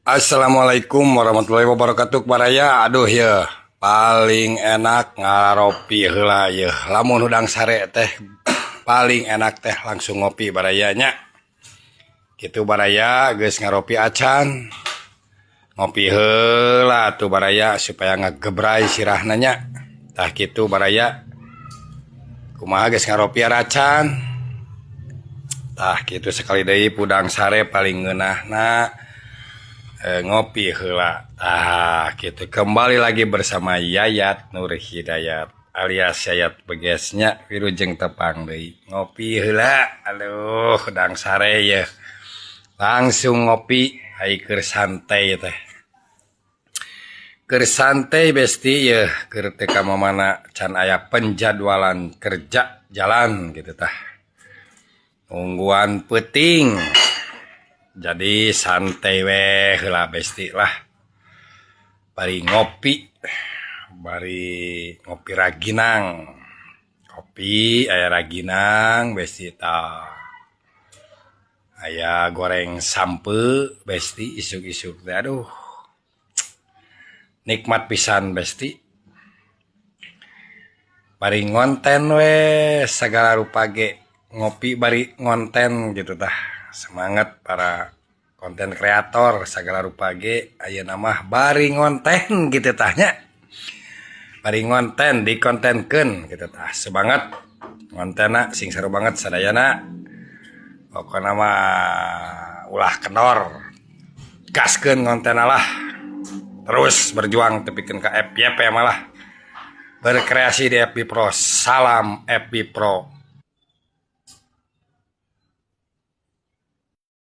Assalamualaikum warahmatullahi wabarakatuh, baraya. Aduh ya, paling enak ngaropi heula ya. Lamun hudang sare teh paling enak teh langsung ngopi, barayanya gitu. Baraya, geus ngaropi acan, ngopi heula tuh, baraya, supaya ngagebray sirahna nya. Tah gitu, baraya. Kumaha, geus ngaropi acan? Tah gitu, sekali deui, hudang sare paling ngeunahna ngopi heula. Tah gitu, kembali lagi bersama Yayat Nur Hidayat alias Yayat Begesnya. Wilujeng tepang deui, ngopi heula. Aduh, hudang sare ya langsung ngopi. Ai keur santai teh, keur santai, besti ya, keur teu ka mana, can aya penjadwalan kerja jalan gitu. Tah, nungguan peuting, jadi santai weh heula, besti lah, bari ngopi, bari ngopi raginang. Kopi aya raginang, besti. Tah, aya goreng sampeu, besti. Isuk-isuk teh aduh, nikmat pisan, besti. Bari ngonten we segala rupa ge, ngopi bari ngonten gitu. Tah, semangat para konten kreator segala rupa ge, ayeuna mah bari ngonten gitu tah nya, bari ngonten dikontenkeun gitu. Tah, semangat ngontenna, sing seru banget sadayana. Pokokna mah ulah kendor, gaskeun ngontenna lah, terus berjuang tepikeun ka FYP. Malah berkreasi di FB Pro. Salam FB Pro.